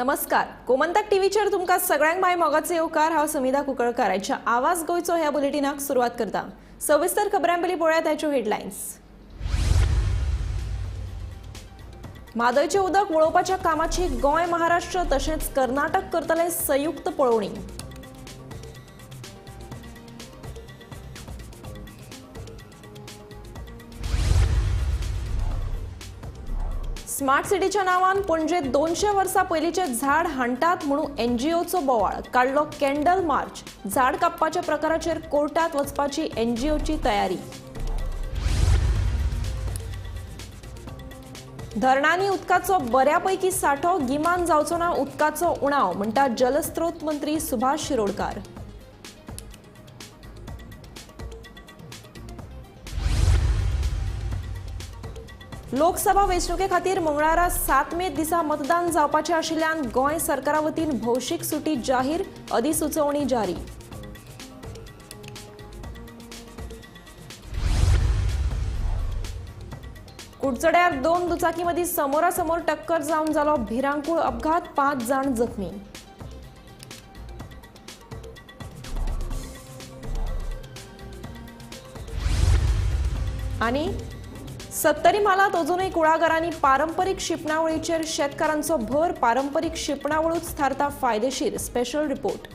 नमस्कार, गोमंतक टीव्हीचेर तुमकां सगळ्यांक माय मोगाचो येवकार. हांव समिधा कुंकळकार. आयच्या आवाज गोंयचो ह्या बुलेटिनाक सुरवात करता. सविस्तर खबरां पयलीं पळोवया आयच्यो हेडलायन्स. म्हादयचें उदक वळोवपाच्या कामाची गोंय, महाराष्ट्र तशेंच कर्नाटक करतले संयुक्त पळोवणी. स्मार्ट सिटीच्या नावान पणजेत 200 वर्सां पयलींचें झाड हाणटात म्हणून एनजीओचो बोवाळ. काडलो कॅन्डल मार्च. झाड कापपाच्या प्रकाराचेर कोर्टात वचपाची एनजीओची तयारी. धरणांनी उदकाचो बऱ्यापैकी सांठो, गिमान जावचो ना उदकाचो उणाव, म्हणटा जलस्रोत मंत्री सुभाष शिरोडकार. लोकसभा वेंचणुके खातीर मंगळारा 7 मे दिसा मतदान जावपाचें आशिल्ल्यान गोंय सरकारा वतीन भौशीक सुटी जाहीर, अधिसुचोवणी जारी. कुडचड्यार 2 दुचाकी मदीं समोरासमोर टक्कर जावन जालो भिरांकूळ अपघात, 5 जाण जखमी. आनी 70 म्हालांत अजूनय कुळागरांनी पारंपरीक शिंपणावळीचेर शेतकारांचो भर. पारंपरीक शिंपणावळूच थारता फायदेशीर. Special report.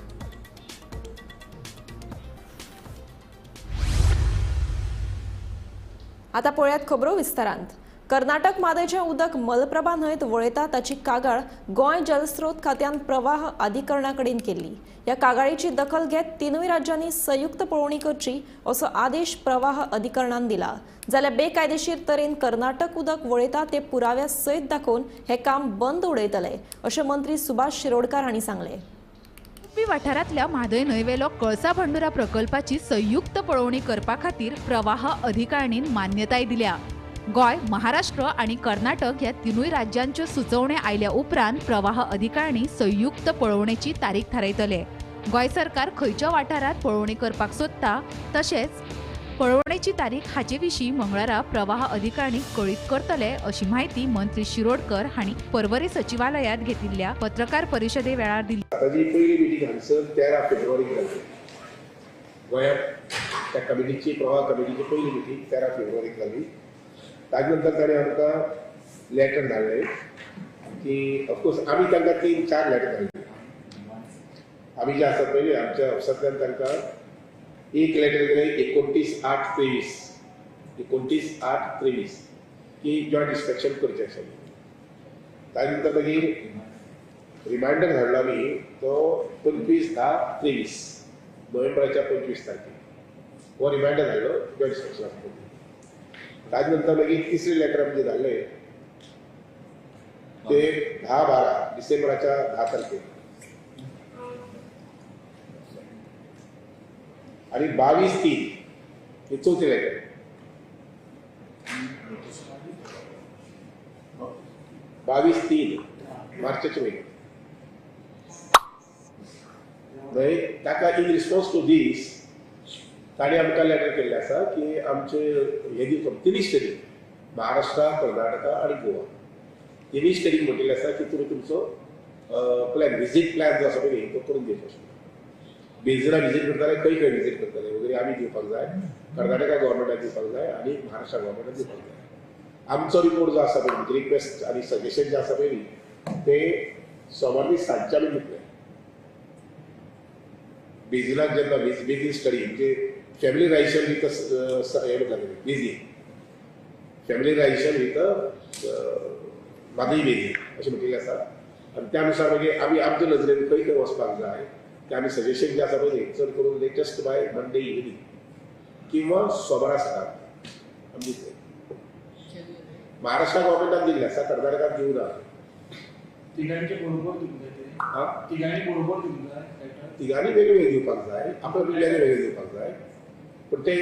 आता पळयात खबरो विस्तारांत. कर्नाटक म्हादयचें उदक मलप्रभा न्हंयत वळयता ताची कागाळ गोंय जलस्रोत खात्यान प्रवाह अधिकरणा कडेन केल्ली. ह्या कागाळीची दखल घेत 3 राज्यांनी संयुक्त पळोवणी करची असो आदेश प्रवाह अधिकरणान दिला. जाल्यार बेकायदेशीर तरेन कर्नाटक उदक वळयता ते पुराव्या सयत दाखोवन हें काम बंद उडयतले अशें मंत्री सुभाष शिरोडकार हांणी सांगलें. उडपी वाठारांतल्या म्हादय न्हंयवेलो कळसा भंडुरा प्रकल्पाची संयुक्त पळोवणी करपा खातीर प्रवाह अधिकारणीन मान्यताय दिल्या. गोंय, महाराष्ट्र आनी कर्नाटक ह्या 3 राज्यांच्यो सुचोवण्यो आयल्या उपरांत प्रवाह अधिकारणी संयुक्त पळोवणेची तारीख थारायतले. गोंय सरकार खंयच्या वाठारांत पळोवणी करपाक सोदता तशेंच पळोवणेची तारीख हाचे विशीं मंगळारा प्रवाह अधिकारणीक कळीत करतले अशी म्हायती मंत्री शिरोडकर हांणी पर्वरी सचिवालयांत घेतिल्ल्या पत्रकार परिशदे वेळार दिली. ताजी पयली मिटींग हांगसर 13 फेब्रुवारीक जाली. गोंयांत त्या कमिटीची, प्रवाह कमिटीची पयली मिटींग 13 फेब्रुवारीक जाली. ताजे नंतर ताणें आमकां लेटर धाडलें की ऑफकोर्स आमी तांकां 3-4 लेटर धाडली. आमी जे आसात पळय आमच्या ऑफिसांतल्यान तांकां एक लेटर गेलें 29/8/23, 29/8/23 की जॉयंट इन्स्पेक्शन करचें आशिल्लें. ताजे नंतर मागीर रिमायंडर धाडलो आमी तो 25/10/23, नोव्हेंबराच्या 25 तारखेक हो रिमायंडर धाडलो जॉयंट इन्स्पेक्शना खातीर. ताजे नंतर मागीर तिसरें लेटर आमी जें धाडलें ते 10/12, डिसेंबराच्या 10 तारखेक आनी 22/3 हे चवथें लेटर. 22/3 मार्चाच्या म्हयन्यात न्हय. ताका इन रिस्पॉन्स टू दीस ताणें आमकां लेटर केल्लें आसा की आमचे हे दिवचो 3 स्टेटीक, महाराष्ट्र, कर्नाटका आनी गोवा, 3 स्टेटीक म्हटिल्लें आसा की तुमी तुमचो प्लॅन, विजीट प्लॅन जो आसा पळय तो करून दिवचो. बेजिना विजीट करताले, खंय खंय विजीट करताले वगैरे आमी दिवपाक जाय, कर्नाटका गव्हर्मेंटाक दिवपाक जाय आनी महाराष्ट्र गव्हर्मेंटाक दिवपाक जाय. आमचो रिपोर्ट जो आसा पळय, म्हणजे रिक्वेस्ट आनी सजेशन जे आसा पळय ते सोमार दीस सांजचे आमी दितले. बेजिनाक जेन्ना बेजीन स्टडी म्हणजे फॅमिलियरायझेशन विथ हें म्हणटा बेजीन, फॅमिलियरायझेशन विथ म्हादय बेजीन अशें म्हटिल्लें आसा. आनी त्या नुसार मागीर आमी आमच्या नजरेन खंय खंय वचपाक जाय ते आमी सजेशन जे आसा पळय चड करून लेटस्ट बाय मंडे इव्हनींग किंवा सोमारा सकाळ आमी दितले. महाराष्ट्र गव्हर्मेंटान दिल्लें आसा, कर्नाटकान दिवंक ना. तिगांचे बरोबर दिवंक जाय ते, तिगांनी बरोबर दिवंक जाय, तिगांनी वेगळे वेगळे दिवपाक जाय, आपल्या वेगळे वेगळे दिवपाक जाय, पूण ते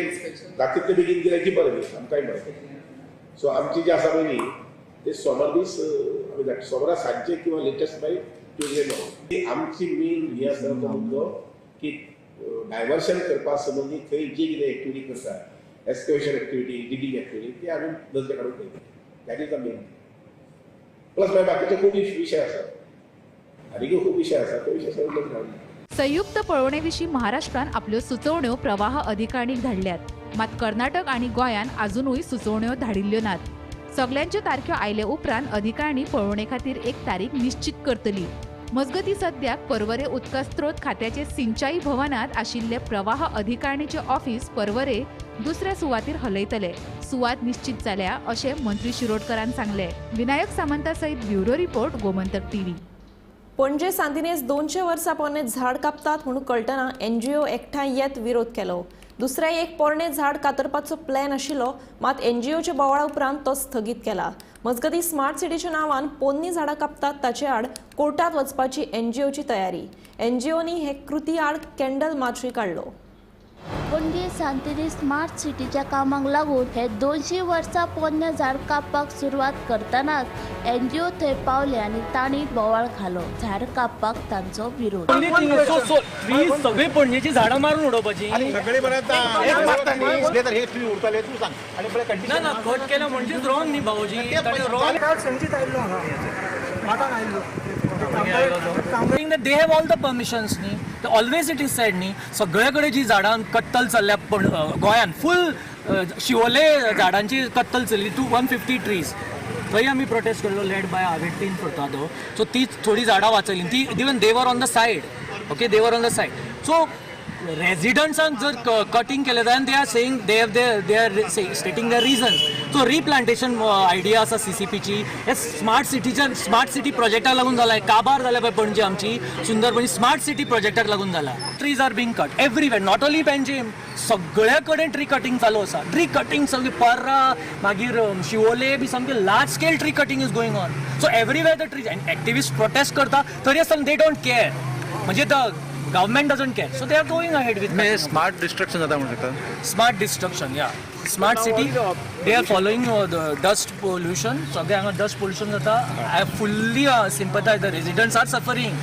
जाता तितले बेगीन दिलें की बरें न्ही, आमकांय बरें. सो आमची जे आसा पळय न्ही ते सोमार दीस आमी धाडटा, सोमारा सांजचे किंवा लेटस्ट बाय ट्युजडे मॉर्निंग. आमची मेन हे आसा तो मुद्दो की डायवर्शन करपा संबंदी थंय जी कितें एक्टिविटी करता, एक्सकवेशन एक्टिविटी, डिगींग एक्टिविटी, ती आमी नजरे काडून पळयता. That is the main. Plus मागीर बाकीचे खूब विशय आसात. आनीक खूब विशय आसा, ते विशय सगळे रावले. संयुक्त पळोवणे विशीं महाराष्ट्रान आपल्यो सुचोवण्यो प्रवाह अधिकारणीक धाडल्यात, मात कर्नाटक आनी गोंयान अजुनूय सुचोवण्यो धाडिल्ल्यो नात. सगल्यांच्यो तारख्यो आयले उपरांत अधिकारणी पळोवणे खातीर एक तारीख निश्चित करतली. मजगतीं सद्याक पर्वरे उदका स्त्रोत खात्याचे सिंचाई भवनांत आशिल्ले प्रवाह अधिकारणीचे ऑफिस पर्वरे दुसऱ्या सुवातीर हलयतले. सुवात निश्चित जाल्या अशें मंत्री शिरोडकरान सांगलें. विनायक सामंता सहित bureau report, Gomantak TV. Panaji Santinez 200 वर्सां पोरणें झाड कापतात म्हणून कळटना एनजीओ एकठांय येत विरोध केलो. दुसरें एक पोरणें झाड कातरपाचो प्लॅन आशिल्लो, मात एनजीओच्या बोवाळा उपरांत तो स्थगीत केला. मजगतीं स्मार्ट सिटीच्या नांवान पोन्नी झाडां कापतात ताचे आड कोर्टात वचपाची एनजीओची तयारी. एनजीओनी हे कृती आड कॅन्डल मार्चूय काडलो. पणजी सांतिनेज स्मार्ट सिटीच्या कामाक लागून हे 200 वर्सां पोन्नें झाड कापपाक सुरवात करतनाच एनजीओ थंय पावले आनी तांणी बोवाळ घालो. झाड कापपाक तांचो विरोध. सगळी पणजेची झाडां मारून उडोवपाची ना, कट केला म्हणजेच रॉंग न्ही भाऊजी. संजीत आयिल्लो हांगा आयिल्लो. They have all the permissions न्ही, ऑलवेज it is said न्ही. सगळे कडेन जी झाडां कत्तल चल्ल्या गोंयान फूल शिवोले झाडांची कत्तल चल्ली 150 ट्रीज, थंय आमी प्रोटेस्ट केल्लो लेड बाय आवेटीन फुर्तादो. सो ती थोडी झाडां वाचयली ती, even they were on the side. Okay, they were on the side. So रेजिडंट्सांक जर कटिंग केलें जाल्यार they are saying they are stating the reasons. So replantation idea आसा सीसीपीची, हे स्मार्ट सिटीच्या स्मार्ट सिटी प्रोजेक्टाक लागून जाला. काबार जाल्या पळय पणजे आमची सुंदर पणजी स्मार्ट सिटी प्रोजेक्टाक लागून जाला. Trees are being cut everywhere, not only Panjim, सगळ्या कडेन ट्री कटिंग चालू आसा. ट्री कटिंग सगळी पर्रा, मागीर शिवोले बी सामके large scale tree cutting is going on. So everywhere the trees and activist protest करता तरी आसतना they don't care, म्हणजे the government doesn't care, so they are going ahead with smart destruction जाता म्हणू शकता. Smart destruction, yeah. Smart city, they are following the dust pollution. सगळे हांगा dust pollution जाता. I fully sympathise. The residents are suffering,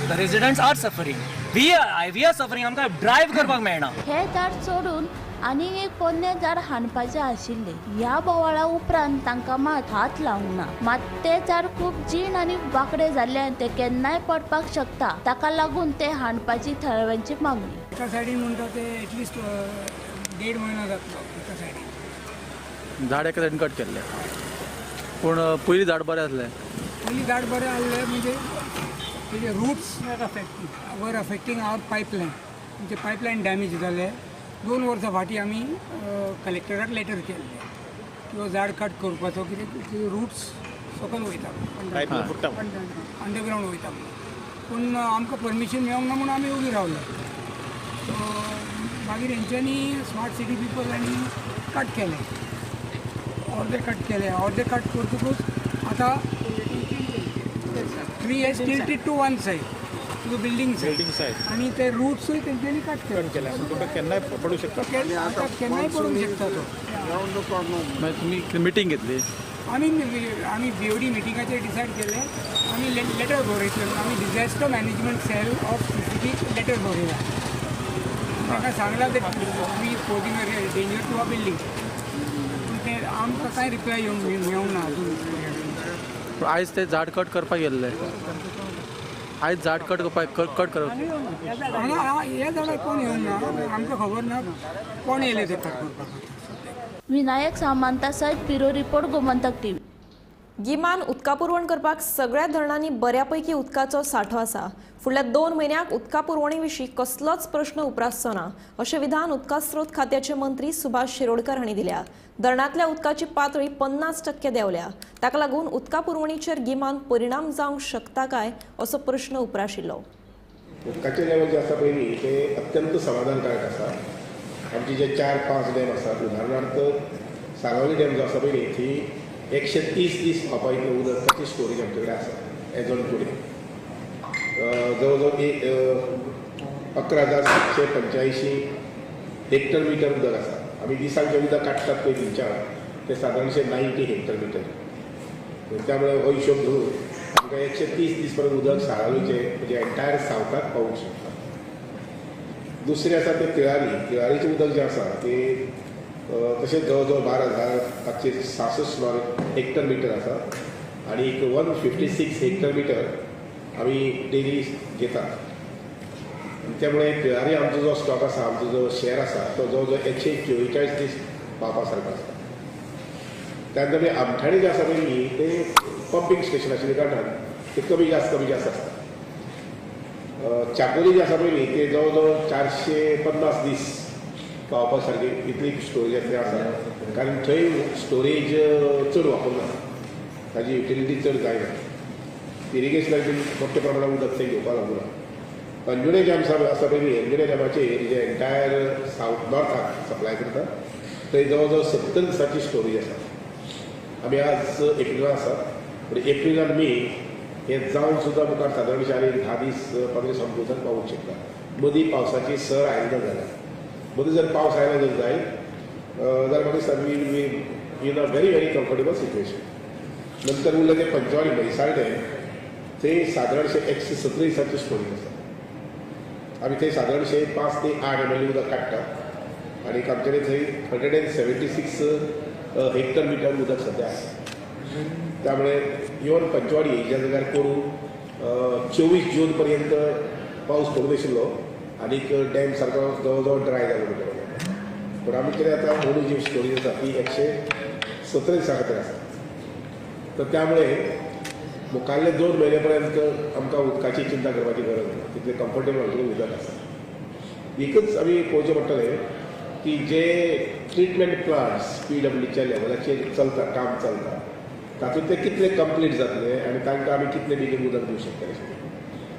the residents are suffering, we are suffering. आमकां drive करपाक मेळना. हे झाड सोडून आनीक एक पोन्नें झाड हाणपाचें आशिल्लें. ह्या बोवाळा उपरांत तांकां मात हात लावंक ना. मात तें झाड खूब जीण आनी वांकडें जाल्ल्यान तें केन्नाय पडपाक शकता. ताका लागून तें हाणपाची थळाव्यांची मागणी. एका सायडीन म्हणटा ते एटलिस्ट 1.5 म्हयनो जातलो एका सायडीन झाड एका सायडीन कट केल्लें, पूण पयलीं झाड बरें आसलें. पयलीं झाड बरें आसलें म्हणजे तेजे roots were affecting our pipeline. म्हणजे पायपलायन डॅमेज जालें. 2 वर्सां फाटीं आमी कलेक्टराक लेटर केल्लें की हो झाड कट करपाचो, कित्याक रुट्स सकयल वयता, अंडरग्रावंड वयता. पूण आमकां परमिशन मेळोंक ना म्हणून आमी ओगी रावले. सो मागीर हेंच्यांनी स्मार्ट सिटी पिपल आनी कट केलें, अर्दे कट केलें. अर्दे कट करतकूच आतां tree has tilted to one side, to building side, आनी ते रुट्सूय तेंच्यांनी कट केले. केन्नाय पडूं शकता, केन्नाय पडूंक शकता तो. मागीर तुमी मिटींग घेतली? आमी आमी बीओडी मिटिंगाचेर डिसायड केलें. आमी लेटर बरयतले. आमी disaster management cell of CCP letter बरयला. ताका सांगलां ते we posing a danger to a building. पूण ते आमकां कांय रिप्लाय येवंक मेळूंक ना अजून. आयज ते झाड कट करपाक गेल्ले, आयज झाड कट करपाक कट करप हांगा हे झाडाक कोण येवंक ना, आमकां खबर ना कोण येयले ते कट करपाक. विनायक सामंता सयत ब्युरो रिपोर्ट, गोमंतक टीव्ही. गिमान उदका पुरवण करपाक सगळ्या धरणांनी बऱ्यापैकी उदकाचो सांठो आसा. फुडल्या 2 म्हयन्याक उदका पुरवणे विशीं कसलोच प्रश्न उप्रासचो ना अशें विधान उदका स्रोत खात्याचे मंत्री सुभाष शिरोडकर हांणी दिल्या. धरणांतल्या उदकाची पातळी 50% देंवल्या. ताका लागून उदका पुरवणीचेर गिमान परिणाम जावंक शकता काय असो प्रश्न उप्राशिल्लो. उदकाचें लेवल जें आसा पळय न्ही तें अत्यंत समाधानकारक आसा. आमचे जे 4-5 डॅम आसात, उदाहरणार्थ सालावली डॅम जो आसा पळय न्ही थंय 130 दीस व्हांवपा इतलें उदकाची स्टोरेज आमचे कडेन आसा एज ऑन टुडे. जवळ जवळ 11,785 हेक्टर मिटर उदक आसा. आमी दिसाक जें उदक काडटात पळय थंयच्यान तें सादारणशें 90 हेक्टर मिटर. त्यामुळे हो हिशोब धरून आमकां 130 दीस पर्यंत उदक साळावलीचें म्हणजे एंटायर सावथाक पावूंक शकता. दुसरें आसा तें तिळारी. तिळारीचें उदक जें आसा तें तशेंच जवळ जवळ 12,566 सुमार हेक्टर मिटर आसा आनी 156 हेक्टर मिटर आमी डेली घेतात. त्यामुळे तिळारी आमचो जो स्टॉक आसा, आमचो जो शेअर आसा तो जवळ जवळ 144 दीस पावपा सारको आसा. त्यानंतर आमी आमठाणे जे आसा पळय न्ही ते पंपींग स्टेशन आशिल्ल्या कारणान ते कमी जास्त आसता. चापोली जे आसा पळय न्ही ते जवळ जवळ 450 दीस पावपा सारकी इतली स्टोरेज थंय आसा, कारण थंय स्टोरेज चड वापरना, ताजी युटिलिटी चड जायना, इरिगेशनाक बीन मोठ्या प्रमाणात उदक थंय घेवपाक लागूना. अंजुणे डॅम आसा पळय न्ही, अंजुणे डॅमाचेर जे एंटायर सावथ नॉर्थाक सप्लाय करता थंय जवळ जवळ 70 दिसांची स्टोरेज आसा. आमी आज एप्रिलान आसा, पूण एप्रील आनी मे हे जावन सुद्दां मुखार सादारणशे आनी 10 दीस 15 दीस आमकां उदक पावूंक शकता. मदीं पावसाची सर आयली ना जाल्यार, मदीं जर पावस आयलो जर जायत जाल्यार म्हाका दिसता we will be in a very very comfortable situation. नंतर उरलें तें पंचवाडी म्हैसाळ डॅम, थंय सादारणशे 117 दिसांची स्टोरेज आसा. आमी थंय सादारणशे 5 ते 8 ML उदक काडटात आनी आमचे कडेन थंय 176 हेक्टर मिटर उदक सद्या आसा. त्यामुळे इवन पंचवाडी ज्या जाग्यार करून 24 जून पर्यंत पावस पडून आशिल्लो आनीक डॅम सारको जवळ जवळ ड्राय जालो म्हणटा. पूण आमी कितें आतां अंदू जी स्टोरेज आसा ती 117 दिसां खातीर आसा. तर त्यामुळे मुखाल्ले 2 म्हयने पर्यंत आमकां उदकाची चिंता करपाची गरज ना, तितलें कम्फर्टेबल आमचे उदक आसा. एकच आमी पळोवचें पडटलें की जे ट्रिटमेंट प्लांट्स PWच्या लेवलाचेर चलता, काम चलता, तातूंत ते कितले कंप्लीट जातले आनी तांकां आमी कितले बेगीन उदक दिवं शकतले.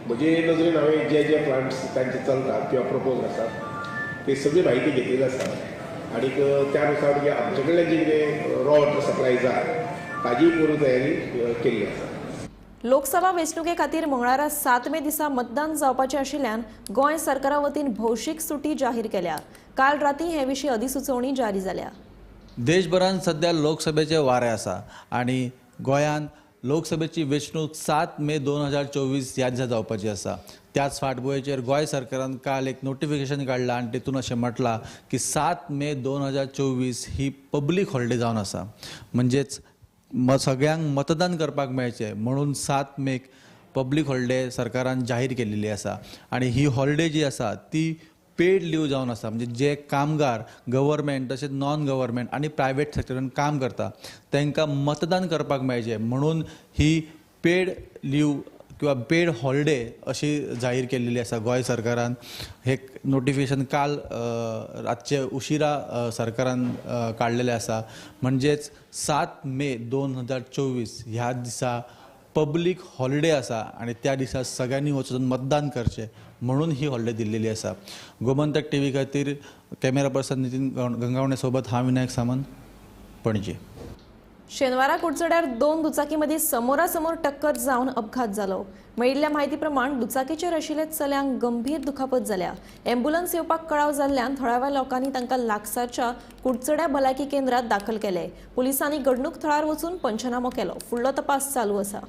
म्हजे नजरेन हांवें जे जे प्लांट्स तांचे चलतात किंवा प्रपोज आसात ते सगळी म्हायती घेतलेली आसा आनीक त्या नुसार मागीर आमचे कडल्यान जी कितें रॉ वॉटर सप्लाय जाय ताजी पूर्व तयारी केल्ली आसा. लोकसभा वेंचणुके खातीर मंगळारा 7 मे दिसा मतदान जावपाचें आशिल्ल्यान गोंय सरकारा वतीन भौशीक सुटी जाहीर केल्या. काल राती हे विशीं अधिसुचोवणी जारी जाल्या. देशभरांत सध्या लोकसभेचे वारे आसा आनी गोंयांत लोकसभेची वेंचणूक 7 मे 2024 ह्या दिसा जावपाची आसा. त्याच फाटभुंयेचेर गोंय सरकारान काल एक नोटिफिकेशन काडलां आनी तेतून अशें म्हटलां की 7 मे 2024 ही पब्लीक हॉलिडे जावन आसा, म्हणजेच सगळ्यांक मतदान करपाक मेळचें म्हणून 7 मेक पब्लीक हॉलिडे सरकारान जाहीर केलेली आसा. आनी ही हॉलिडे जी आसा ती पेड लीव जावन आसा, म्हणजे जे कामगार गव्हर्मेंट तशेंच नॉन गव्हर्मेंट आनी प्रायवेट सेक्टरान काम करता तांकां मतदान करपाक मेळचें म्हणून ही पेड लीव किंवा पेड हॉलिडे अशी जाहीर केलेली आसा गोंय सरकारान. हे नोटिफिकेशन काल रातचे उशिरा सरकारान काडलेलें आसा. म्हणजेच 7 मे 2024 ह्या दिसा पब्लीक हॉलिडे आसा आनी त्या दिसा सगळ्यांनी वचून मतदान करचें म्हणून ही हॉलिडे दिल्लेली आसा. गोमंतक टीव्ही खातीर कॅमेरा पर्सन नितीन गंगावणे सोबत हांव विनायक सामंत, पणजी. शेनवारा कुडचड्यार 2 दुचाकी मदीं समोरासमोर टक्कर जावन अपघात जालो. मेळिल्ल्या म्हायती प्रमाण दुचाकीचेर आशिल्ल्या चल्यांक गंभीर दुखापत जाल्या. एम्ब्युलन्स येवपाक कळाव जाल्ल्यान थळाव्या लोकांनी तांकां लागसारच्या कुडचड्या भलायकी केंद्रात दाखल केले. पुलिसांनी घडणूक थळार वचून पंचनामो केलो. फुडलो तपास चालू आसा.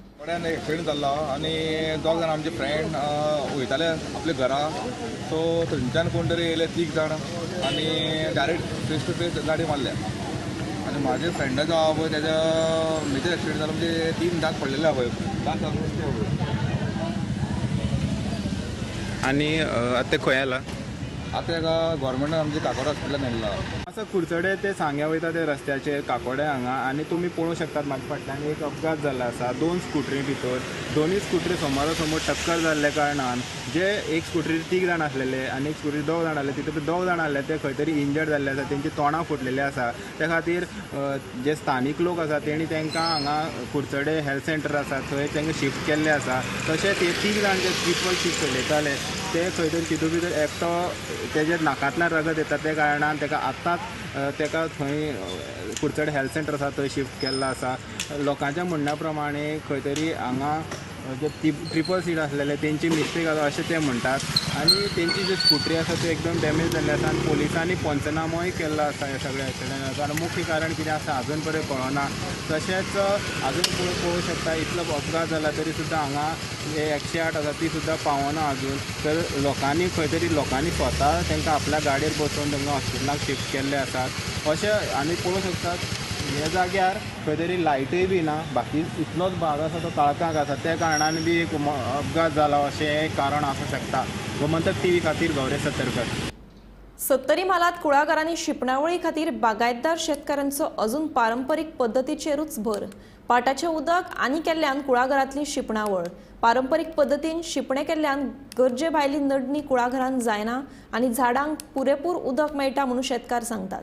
एक्सिडेंट जाल्लो आनी 2 जाण आमचे फ्रेंड वयताले आपल्या घरा, सो थंयच्यान कोण तरी येयले 3 जाण आनी डायरेक्ट फेस टू फेस गाडी मारल्या. आनी म्हाजे फ्रेंडा जो आहा पळय तेज्या मेजर एक्सिडेंट जालो, म्हणजे 3 दांत पडलेले आहा पळय, दांत पळय. आनी आतां ते खंय आयला? आतां तेका गव्हर्मेंटान आमचे काकोडा हॉस्पिटलान व्हेल्ला. आसा कुडचडे ते सांग्या वयता ते रस्त्याचेर काकोडे हांगा, आनी तुमी पळोवंक शकतात म्हाज्या फाटल्यान एक अपघात जाल्लो आसा. 2 स्कुटरी भितर दोनूय स्कुटरी समोरासमोर टक्कर जाल्ल्या कारणान जे एक स्कुटरीर 3 जाण आसलेले आनी एक स्कुटरीर 2 जाण आसले, तितून 2 जाण आसले ते खंय तरी इंजर्ड जाल्ले आसा, तेंची तोंडां फुटलेली आसा. त्या खातीर जे स्थानीक लोक आसा तेणी तांकां हांगा कुडचडे हेल्थ सेंटर आसा थंय तांकां शिफ्ट केल्ले आसा. तशेंच हे 3 जाण जे ट्रिपल सीट चलयताले ते खंय तरी तितून भितर एकटो तेजे नाकांतल्यान रगत येता त्या कारणान ताका आत्ताच ताका थंय कुडचडे हेल्थ सेंटर आसा थंय शिफ्ट केल्लो आसा. लोकांच्या म्हणण्या प्रमाणे खंय तरी हांगा जे ट्रिपल सीट आसलेले तेंची मिस्टेक आसा अशें ते म्हणटात आनी तेंची जी स्कुटरी आसा ती एकदम डॅमेज जाल्ली आसा आनी पोलिसांनी पंचनामोय केल्लो आसा ह्या सगळ्या एक्सिडंटाचो. आनी मुख्य कारण कितें आसा अजून पर्यंत कळना. तशेंच अजून पळोवंक शकता इतलो अपघात जाला तरी सुद्दां हांगा 108 आसा ती सुद्दां पावना अजून. तर लोकांनी खंय तरी लोकांनी स्वता तांकां आपल्या गाडयेर बसोवन तांकां हॉस्पिटलाक शिफ्ट केल्ले आसात अशें. आनी पळोवंक शकतात ह्या जाग्यार खंय तरी लायटूय बी ना, बाकी इतलोच भाग आसा तो काळखाक आसा, त्या कारणान बी एक अपघात जाला अशें एक कारण आसूं शकता. गोमंतक टीव्ही खातीर गौरेश सत्तरकर. सत्तरी म्हालांत कुळागरांनी शिंपणावळी खातीर बागायतदार शेतकारांचो अजून पारंपरीक पद्दतीचेरूच भर. पाटाचें उदक आनी केल्ल्यान कुळागरांतली शिंपणावळ पारंपरीक पद्दतीन शिंपणे केल्ल्यान गरजे भायली नडणी कुळागरांत जायना आनी झाडांक पुरेपूर उदक मेळटा म्हणून शेतकार सांगतात.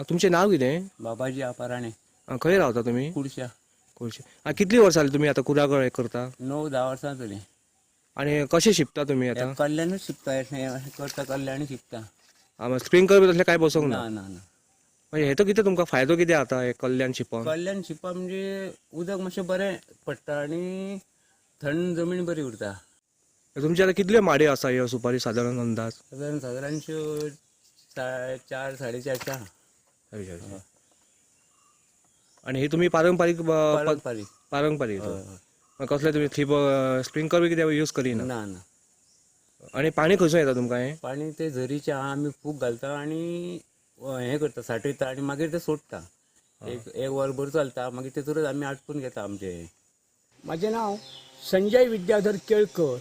तुमचें नांव कितें? बाबाजी आपाराणे. खंय रावता तुमी? कुडश्या. कुडश्या. कितली वर्सां जाली तुमी आतां कुळागर हें करता? 9-10 वर्सां जालीं. आनी कशें शिंपता तुमी आतां? कल्याणूच शिंपता, करता कल्याणूच शिंपता. स्प्रिंकलर बी तसलें कांय बसोवंक ना? ना ना. म्हणजे हेतो कितें तुमकां फायदो कितें जाता हे कल्याण शिंपप? कल्याण शिंपप म्हणजे उदक मातशें बरें पडटा आनी थंड जमीन बरी उरता. तुमचे आतां कितल्यो माडयो आसा ह्यो सुपारी सादारण अंदाज? सादारण सादारणश्यो 4-4.5 4.5. आनी ही तुमी पारंपारीक पारंपारीक कसले तुमी थिब स्प्रिंकलर बी कितें यूज करिना? ना ना. आनी पाणी खंयसून येता तुमकां हें? पाणी ते झरीचें आहा, आमी फूक घालता आनी हें करता, साठयता आनी मागीर ते सोडटा. एक वरभर चलता, मागीर तेतूरच आमी आटपून घेता आमचें. म्हाजें नांव संजय विद्याधर केळकर.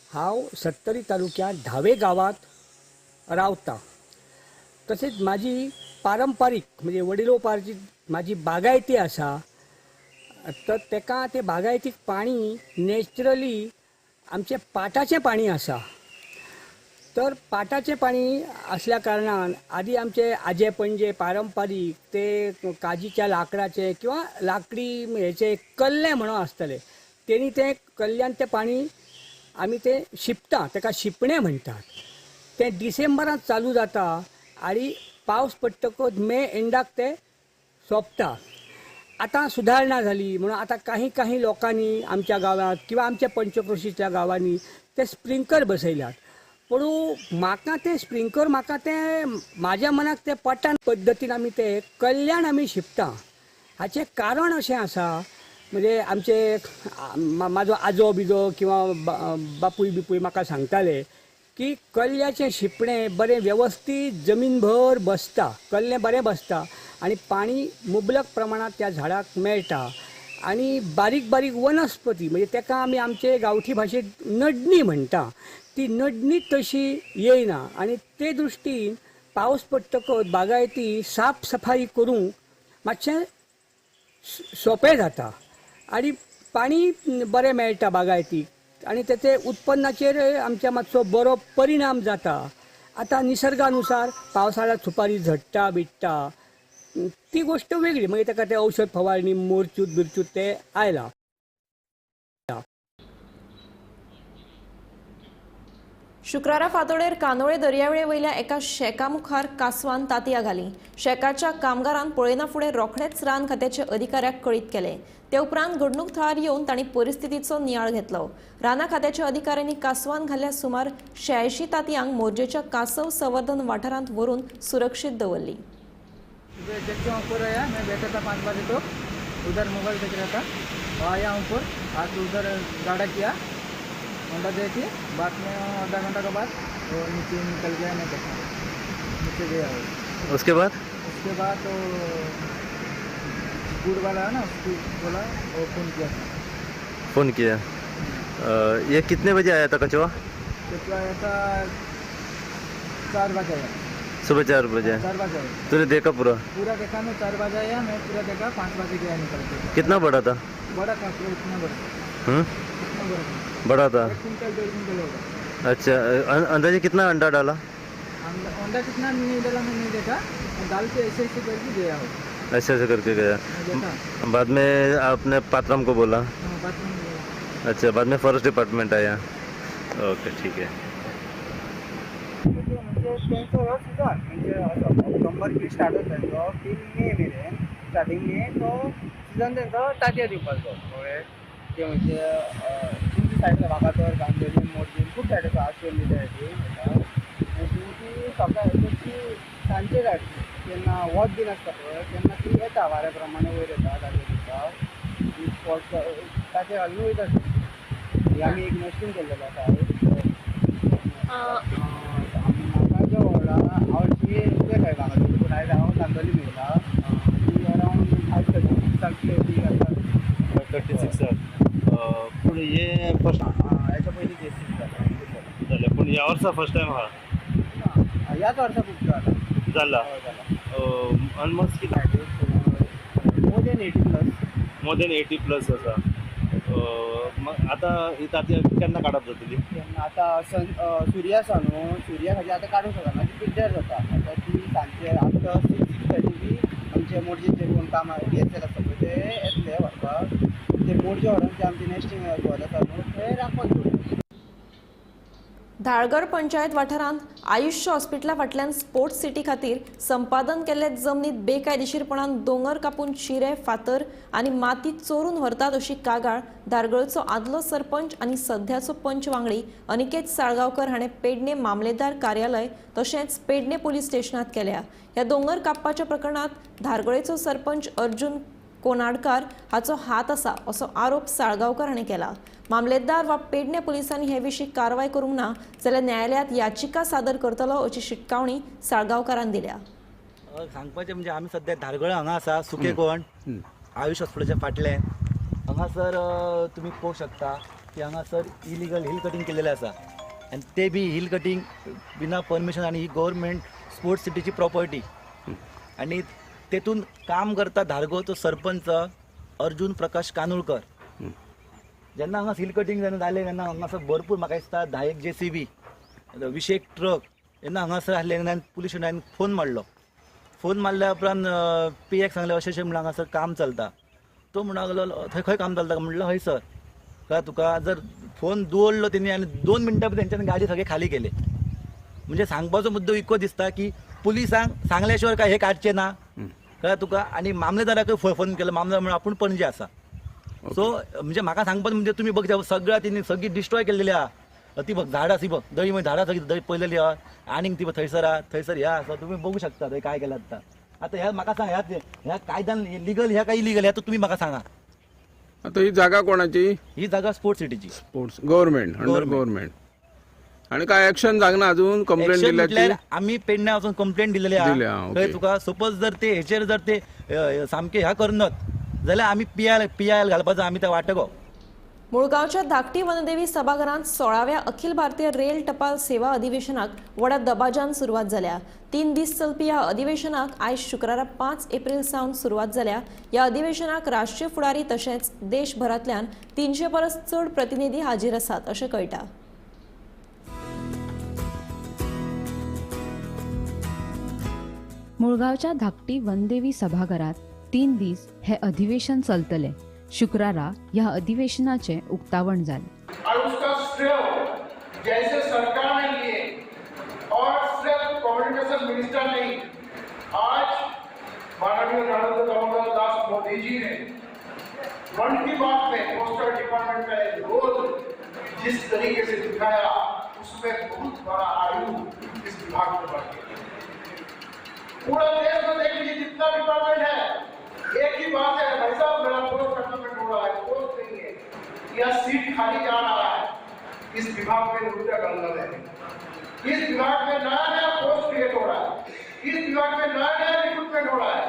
हांव सत्तरी तालुक्यांत धावे गांवांत रावता. तशेंच म्हाजी पारंपारीक म्हणजे वडिलोपार्जीत म्हाजी बागायती आसा, तर तेका ते बागायतीक पाणी नॅचरली आमचें पाटाचें पाणी आसा. तर पाटाचें पाणी आसल्या कारणान आदी आमचे आजे पणजे पारंपारीक ते काजीच्या लांकडाचे किंवा लांकडी हेचे कल्ले म्हणून आसतले, तेणी ते कल्ल्यान तें पाणी आमी तें शिंपता, तेका शिंपणें म्हणटात. तें डिसेंबरांत चालू जाता आनी पावस पडटकच मे एंडाक ते सोंपता. आतां सुदारणा जाली म्हणून आतां काही काही लोकांनी आमच्या गांवांत किंवा आमच्या पंचक्रोशीच्या गांवांनी ते स्प्रिंकलर बसयल्यात. पूण म्हाका ते स्प्रिंकलर म्हाका ते म्हाज्या मनाक ते पटान पद्दतीन आमी ते कल्याण आमी शिंपता. हाचें कारण अशें आसा म्हणजे आमचे म्हाजो आजो बिजो किंवा बापूय बिपूय म्हाका सांगताले की कल्ल्याचें शिंपणें बरें वेवस्थीत जमीनभर बसता, कल्लें बरें बसता आनी पाणी मुबलक प्रमाणांत त्या झाडाक मेळटा. आनी बारीक बारीक वनस्पती म्हणजे तेका आमी आमचे गांवठी भाशेंत नडणी म्हणटा, ती नडणी तशी येयना. आनी ते दृश्टीन पावस पडटकच बागायती साफ सफाई करूंक मातशें सोंपें जाता आनी पाणी बरें मेळटा बागायतीक आनी तेचे उत्पन्नाचेर आमच्या मातसो बरो परिणाम जाता. आतां निसर्गानुसार पावसाळ्यांत सुपारी झडटा बिडटा ती गोश्ट वेगळी, मागीर ताका तें औषध फवारणी मोरचूत बिरचूत ते आयला. शुक्रारा फांतोडेर कांदोळे दर्यावेळे वयल्या एका शेका मुखार कासवान तांतयां घालीं. शेकाच्या कामगारान पळयना फुडें रोखडेच रान खात्याच्या अधिकाऱ्याक कळीत केलें. ते उपरांत घडणूक थळार येवन तांणी परिस्थितीचो नियाळ घेतलो. राना खात्याच्या अधिकाऱ्यांनी कासवान घाल्ल्या सुमार 86 तांतयांक मोरजेच्या कासव संवर्धन वाठारांत व्हरून सुरक्षीत दवरली. ऊपर आया, मैं बैठा था 5 बजे तो उधर मोबाइल देख रहा था, आया ऊपर आके उधर गाड़ा किया, होंडा दे के बाद में आधा घंटा के बाद वो नीचे निकल गया, मैं देखा नीचे गया वो। उसके बाद तो गुड़ वाला है ना, उसको बोला और फ़ोन किया था। फ़ोन किया? ये कितने बजे आया था कछुआ? कछुआ आया था 4 बजे आया। सुबह 4 बजे? 4 बजे आया। तूने देखा पूरा? पूरा देखा मैं, 4 बजे आया, मैं पूरा देखा, 5 बजे गया निकल के। कितना बड़ा था? बड़ा था, पूरा इतना बड़ा। बड़ा था। 1 क्विंटल 1.5 क्विंटल होगा। अच्छा, अंदाजे कितना अंडा डाला? अंडा कितना नहीं डाला मैं नहीं देखा, डाल के ऐसे ऐसे करके गया हो। ऐसे ऐसे करके गया। बाद में आपने पात्रम को बोला? अच्छा, बाद में फॉरेस्ट डिपार्टमेंट आया। ओके, ठीक है। तेंचो हो सीजन म्हणजे ऑक्टोबर बी स्टार्ट जाता तेंचो 3 मे मेरेन स्टार्टींग मे तो सीजन तेंचो तांतयां दिवपाचो कळ्ळें। ते म्हणजे तुमची सायड वागातोर गांधोली मोरजीम खूब सायड आसा आसोली सायडीन वयता ती सकाळी ती सांजचे धाडटी तेन्ना वत बीन आसता पळय तेन्ना ती येता वाऱ्या प्रमाणे वयर येता तांतयां दिवपाक ती स्पॉट तांतयां घालून वयता ती। आमी एक नॅस्टींग केल्लेलो आसा। म्हाका व्हडा हांव ते खंय वागातोर पूण आयज हांव चांदोली मेळटा ती अरावंड 536 ती आसा 36। पूण हे फर्स्ट हेच्या पयलीं केसीस जालें, पूण ह्या वर्सा फर्स्ट टायम आहा? ह्याच वर्सा खूब जाला जाला। ऑलमोस्ट कितें more than 80 plus. More than 80 plus आसा। आतां ही तांतयां केन्ना काडप जातली? आतां सुर्या आसा न्हू, सुर्या खातीर आतां काडूंक शकना, ती पिड्ड्यार जाता। आतां ती सांजचे आफ्टर 6 6:30 बी आमचे मोडजेचे कोण काम डी एस एल आसता पळय ते येतले व्हरपाक, ते मोडजे व्हरून ते आमचे नॅस्टींग घर आसा न्हू ते राखपाक दवरतले। धारगळ पंचायत वाठारांत आयुष्य हॉस्पिटला फाटल्यान स्पोर्ट्स सिटी खातीर संपादन केल्ले जमनीत बेकायदेशीरपणान दोंगर कापून शिरे फातर आनी माती चोरून व्हरतात अशी कागाळ धारगळचो आदलो सरपंच आनी सध्याचो पंच वांगडी अनिकेत साळगांवकर हाणें पेडणे मामलेदार कार्यालय तशेंच पेडणे पुलीस स्टेशनात केल्या। ह्या दोंगर कापपाच्या प्रकरणात धारगळेचो सरपंच अर्जुन कोनाडकार हाचो हात आसा असो आरोप साळगांवकर हाणें केला। मामलेदार वा पेडणे पुलिसांनी हे विशीं कारवाय करूंक ना जाल्यार न्यायालयात याचिका सादर करतलो अशी शिटकावणी साळगांवकारान दिल्या। सांगपाचें म्हणजे आमी सद्या धारगळ हांगा आसा, सुकेकोण आयुष हॉस्पिटलाच्या फाटल्यान। हांगासर तुमी पळोवंक शकता की हांगासर इलिगल हिल कटींग केलेलें आसा आनी ते बी हिल कटींग बिना परमिशन आनी ही गव्हर्मेंट स्पोर्ट्स सिटीची प्रॉपर्टी आनी तेतून काम करता धारगळचो सरपंच अर्जुन प्रकाश कानुळकर। जेन्ना हांगा हिल कटींग जेन्ना जालें तेन्ना हांगासर भरपूर म्हाका दिसता 10 JCB 20 truck जेन्ना हांगासर आसले तेन्ना पुलीस स्टेशनान फोन मारलो। फोन मारल्या उपरांत पी एक सांगलें अशें अशें म्हणून हांगासर काम चलता। तो म्हणूंक लागलो थंय खंय काम चलता म्हणलं हय सर। कळ्ळें तुका? जर फोन दवरलो तेणी आनी 2 मिनटां भितर तेंच्यांनी गाडी सगळी खाली केली। म्हणजे सांगपाचो मुद्दो इतको दिसता की पुलिसांक सांगल्या शिवाय काय हे काडचें ना। कळ्ळें तुका? आनी मामलेदाराकूय फोन केलो, मामलेदार म्हणून आपूण पणजे आसा। सो म्हणजे म्हाका सांगपाचें म्हणजे तुमी बघ सगळ्या तेणी सगळी डिस्ट्रॉय केल्लेली आहा। ती बघ झाडां ती बघ दळी मागीर झाडां सगळी दळी पळयलेली आहा आनीक ती थंयसर आहा, थंयसर ह्या आसा, तुमी बघू शकता थंय काय केलां आतां। आतां ह्या म्हाका सांग, ह्या कायद्यान लिगल ह्या काय इलिगल ह्या तर तुमी म्हाका सांगा। आतां ही जागा कोणाची? ही जागा स्पोर्ट्स सिटीची, स्पोर्ट्स गव्हर्मेंट, अंडर गव्हर्मेंट। आनी काय एक्शन जागना अजून? कंप्लेंट दिल्या आमी पेडण्या वचून कंप्लेंट दिलेली आहा। थंय तुका सपोज जर ते हेचेर जर ते सामके ह्या करनत जाल्यार आमी पी I L घालपाचो आमी त्या वाटगो। मुळगांवच्या धाकटी वनदेवी सभाघरांत 16व्या अखिल भारतीय रेल टपाल सेवा अधिवेशनाक व्हडा दबाज्यान सुरवात जाल्या। 3 दीस चलपी ह्या अधिवेशनाक आयज शुक्रारा 5 एप्रिल सावन सुरवात जाल्या। ह्या अधिवेशनाक राष्ट्रीय फुडारी तशेंच देशभरांतल्यान 300 परस चड प्रतिनिधी हाजीर आसात अशें कळटा। मुळगांवच्या धाकटी वनदेवी सभाघरात 3 दीस हे अधिवेशन चलतले। शुक्रारा ह्या अधिवेशनाचे उक्तावण जालें और उसका श्रेय जैसे सरकार ने लिए और सिर्फ कम्युनिकेशन मिनिस्टर नहीं, आज माननीय नरेंद्र दामोदर दास मोदी जी ने मन की बात में पोस्टल डिपार्टमेंट का एक रोल जिस तरीके से दिखाया उसमें बहुत बड़ा आयु इस विभाग में बढ़ गया। पूरा देश में देख लीजिए जितना डिपार्टमेंट है एक ही बात है, भाई साहब मेरा पोस्ट खत्म हो रहा है, पोस्ट नहीं है या सीट खाली जा रहा है। इस विभाग में उल्टा गलत है, इस विभाग में नया नया पोस्ट क्रिएट हो रहा है, इस विभाग में नया नया रिक्रूटमेंट हो रहा है।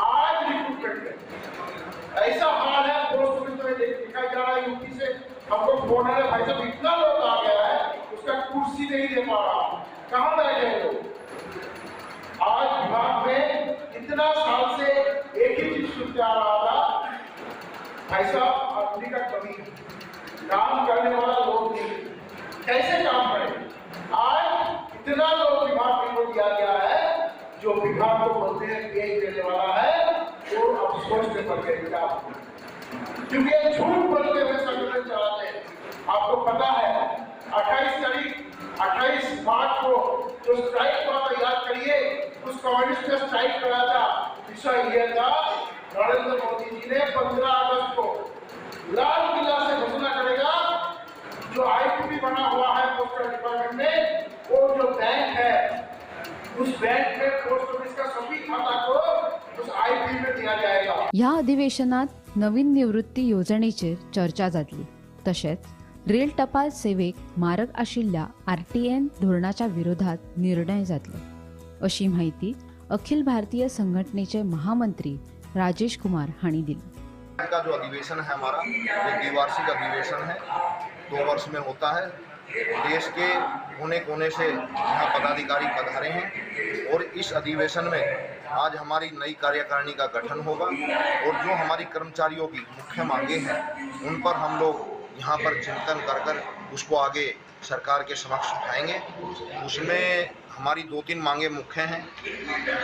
आज रिक्रूटमेंट में ऐसा हाल है, पोस्ट ऑफिस में दिखाई जा रहा है। यूपी से हमको फोन आ रहा है, भाई इतना साल से एक ही चीज सुनते आ रहा था, भाई साहब आदमी का कमी है, काम करने वाला लोग नहीं, कैसे काम करे। आज इतना लोग विभाग को दिया गया है, जो विभाग को बोलते हैं यही देने वाला है, वो अब सोच में पड़ गए क्या, क्योंकि झूठ बोलते हुए संगठन चलाते हैं। आपको पता है 28 मार्च को जो स्ट्राइक हुआ था, याद करिए, उस कम्युनिस्ट ने स्ट्राइक करा था। विषय यह था, नरेंद्र मोदी जी ने 15 अगस्त को लाल किला से घोषणा करेगा, जो आईपीपी बना हुआ है पोस्टल डिपार्टमेंट में, वो जो बैंक है उस बैंक में पोस्ट ऑफिस का सभी खाता को उस आईपीपी में दिया जाएगा। ह्या अधिवेशनात नवीन निवृत्ती येवजणेचेर चर्चा जातली। तशेंच रेल टपाल सेवेक मारक आशिल्ल्या आरटीएन धोरणाच्या विरोधात निर्णय जातलो, अशी माहिती अखिल भारतीय संघटनेचे महामंत्री राजेश कुमार हांणी दिली। का जो अधिवेशन है हमारा, ये द्विवार्षिक अधिवेशन है, 2 वर्ष में होता है। देश के कोने कोने से यहाँ पदाधिकारी पधारे हैं और इस अधिवेशन में आज हमारी नई कार्यकारिणी का गठन होगा और जो हमारी कर्मचारियों की मुख्य मांगे हैं उन पर हम लोग यहाँ पर चिंतन कर कर उसको आगे सरकार के समक्ष उठाएंगे। उसमें हमारी 2-3 मांगे मुख्य हैं।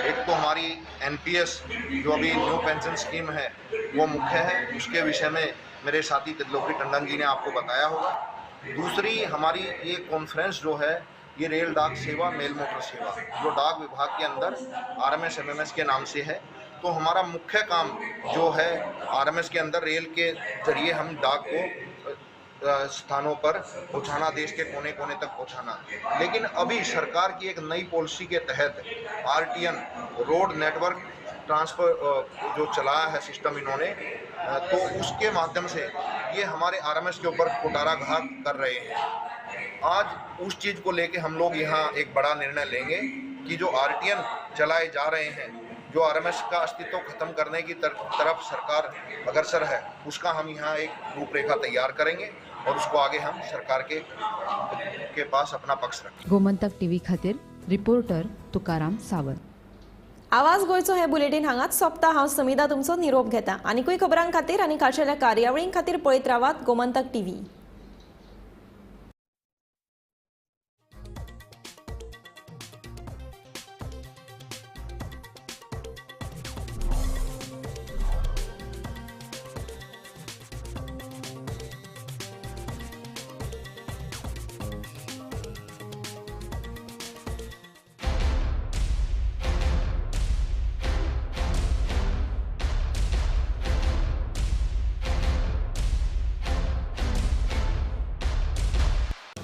एक तो हमारी एनपीएस जो अभी न्यू पेंशन स्कीम है वो मुख्य है, उसके विषय में मेरे साथी त्रिलोकी टंडन जी ने आपको बताया होगा। दूसरी हमारी ये कॉन्फ्रेंस जो है ये रेल डाक सेवा, मेल मोटर सेवा जो डाक विभाग के अंदर आरएमएस एमएमएस के नाम से है, तो हमारा मुख्य काम जो है आरएमएस के अंदर रेल के जरिए हम डाक को स्थानों पर पहुंचाना, देश के कोने कोने तक पहुंचाना। लेकिन अभी सरकार की एक नई पॉलिसी के तहत आरटीएन रोड नेटवर्क ट्रांसफर जो चलाया है सिस्टम इन्होंने, तो उसके माध्यम से ये हमारे आरएमएस के ऊपर कुठाराघात कर रहे हैं। आज उस चीज़ को लेके हम लोग यहाँ एक बड़ा निर्णय लेंगे कि जो आरटीएन चलाए जा रहे हैं, जो आरएमएस का अस्तित्व खत्म करने की तरफ सरकार अग्रसर है, उसका हम यहाँ एक रूपरेखा तैयार करेंगे और उसको आगे हम सरकार के पास अपना पक्ष रखेंगे। गोमंतक टीव्ही खातीर रिपोर्टर तुकाराम सावंत। आवाज गोंयचो हे बुलेटीन हांगाच सोंपता। हांव समिदा तुमचो निरोप घेता। आनीकूय खबरां खातीर आनी खाशेल्या कार्यावळीं खातीर पळयत रावात गोमंतक टीव्ही।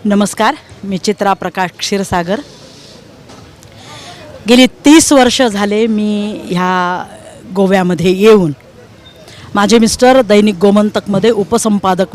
नमस्कार, मी चित्रा प्रकाश क्षीरसागर। गेली 30 वर्ष झाले मी ह्या गोव्यामध्ये येऊन। माझे मिस्टर दैनिक गोमंतकमध्ये उपसंपादक म्हणून